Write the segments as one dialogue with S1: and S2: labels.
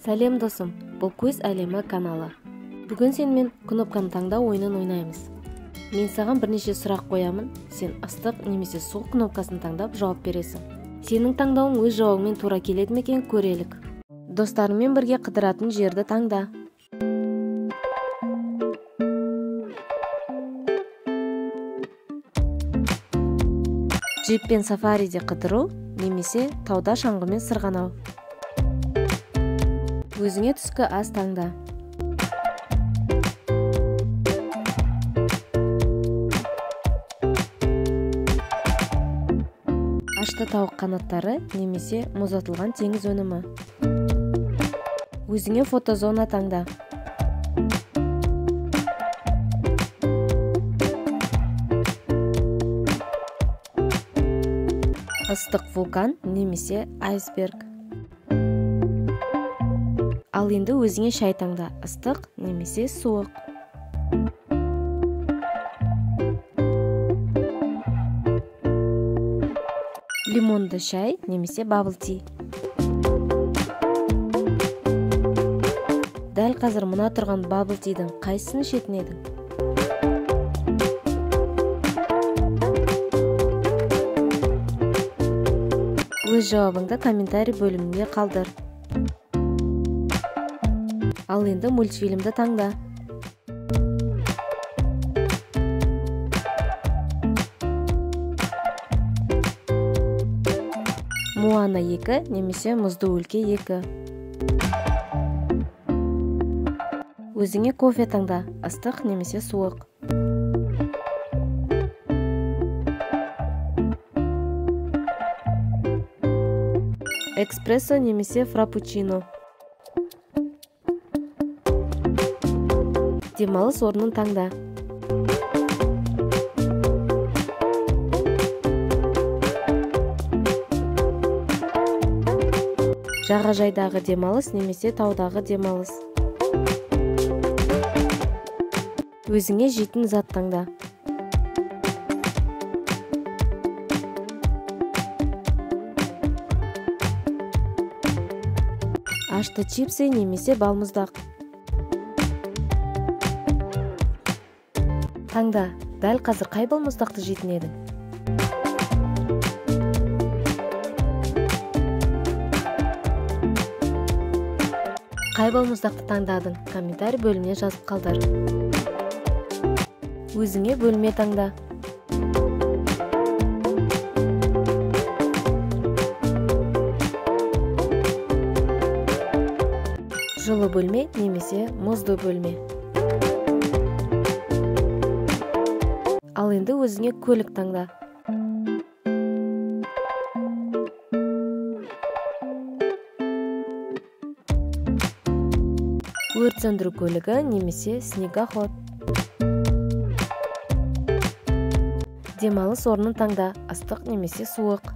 S1: Сәлем досым, бұл Көз әлемі каналы. Бүгін сенімен кнопканы таңдау ойынын ойнаймыз. Мен саған бірнеше сұрақ қоямын, сен ыстық немесе суық кнопкасын таңдап жауап бересің. Сенің таңдауың өз жауабыңмен тура келеді ме екен көрелік. Достарыңмен бірге қыдыратын жерді таңда. Джиппен сафариде қыдыру немесе тауда шаңғымен сырғанау. Өзіңе түскі ас таңда. Ашты тауық қанаттары немесе мұздатылған теңіз өнімі. Өзіңе фотозона таңда. Ыстық вулкан немесе айсберг. Ал енді өзіңе шай таңда, ыстық немесе суық. Лимонды шай немесе бабл ти. Дәл қазір мына тұрған бабл тидің қайсысын ішетін едің? Өз жауабыңды комментарий бөлімінде қалдыр. Ал енді мультфильмді таңда. Моана 2 немесе Мұзды өлке 2. Өзіңе кофе таңда, ыстық немесе суық. Эспрессо немесе фрапучино. Демалыс орнын таңда. Жағажайдағы демалыс немесе таудағы демалыс. Өзіңе жейтін зат таңда. Ашты чипсы немесе балмұздақ. Таңда, дәл қазір қай балмұздақты жейтін едің? Қай балмұздақты таңдадың? Комментарий бөліміне жазып қалдыр. Өзіңе бөлме таңда. Жылы бөлме немесе мұзды бөлме. Ал енді өзіңе көлік таңда. Өрт сөндіру көлігі немесе снегоход. Демалыс орнын таңда, ыстық немесе суық.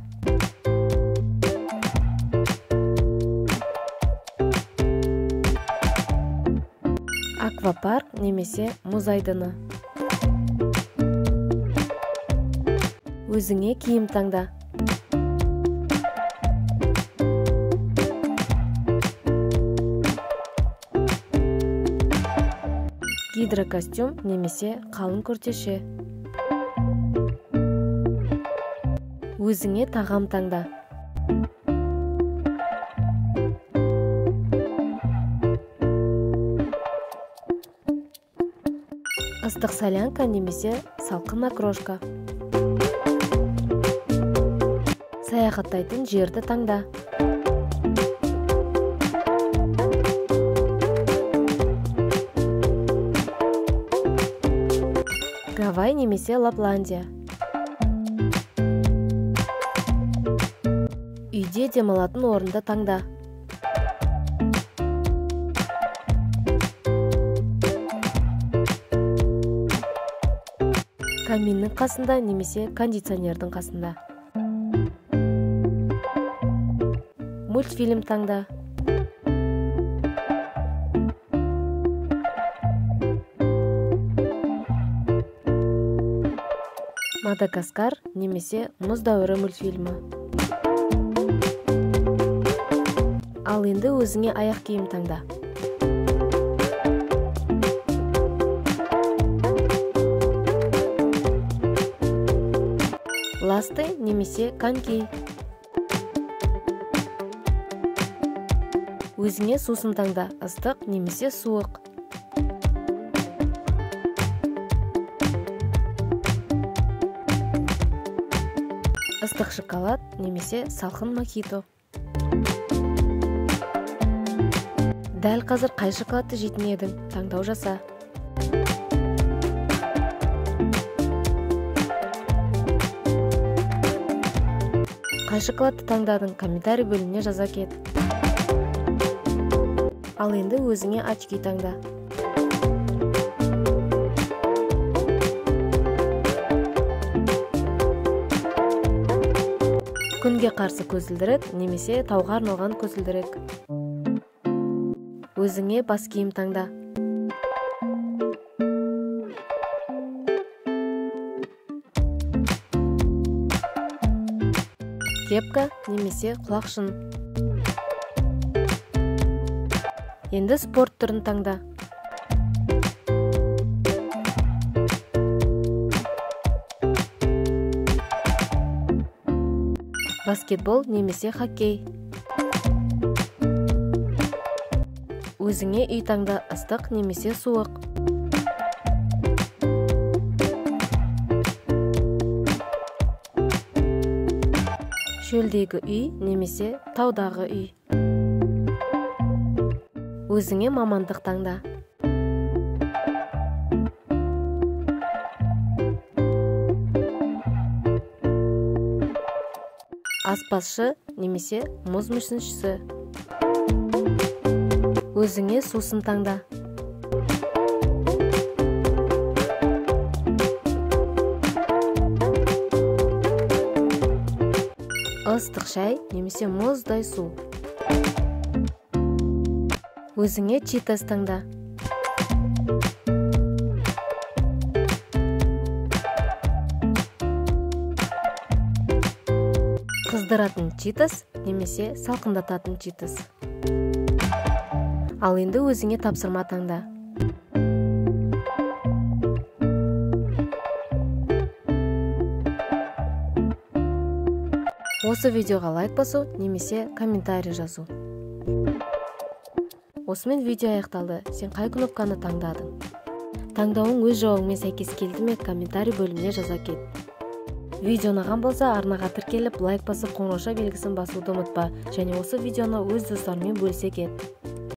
S1: Аквапарк немесе мұз айдыны. Өзіңе киім таңда. Гидрокостюм немесе қалың күртеше. Өзіңе тағам таңда. Ыстық солянка немесе салқын окрошка. Саяхаттайтын жерді таңда. Гавай немесе Лапландия. Үйде демалатын орынды таңда. Каминнің қасында немесе кондиционердің қасында. Мультфильм таңда. Мадагаскар немесе Мұз дәуірі мультфильмі. Ал енді өзіңе аяқ киім таңда. Ласты немесе коньки. Өзіңе сусын таңда, ыстық немесе суық. Ыстық шоколад немесе салқын мохито. Дәл қазір қай шоколадты жейтін едің? Таңдау жаса. Қай шоколадты таңдадың? Комментарий бөліміне жаза кет. Ал енді өзіңе очки таңда. Күнге қарсы көзілдірік немесе тауға арналған көзілдірік. Өзіңе бас киім таңда. Кепка немесе құлақшын. Енді спорт түрін таңда. Баскетбол немесе хоккей. Өзіңе үй таңда, ыстық немесе суық. Шөлдегі үй немесе таудағы үй. Өзіңе мамандық таңда. Аспазшы немесе мұз мүсіншісі. Өзіңе сусын таңда. Ыстық шай немесе мұздай су. Өзіңе читос таңда. Қыздыратын читос немесе салқындататын читос. Ал енді өзіңе тапсырма таңда. Осы видеоға лайк басу немесе комментарий жазу. Осымен видео аяқталды. Сен қай кнопканы таңдадың? Таңдауың өз жауабыңмен сәйкес келді ме? Комментарий бөліміне жаза кет. Видео ұнаған болса, арнаға тіркеліп, лайк басып, қоңырауша белгісін басуды ұмытпа. Және осы видеоны өз достарыңмен бөлісе кет.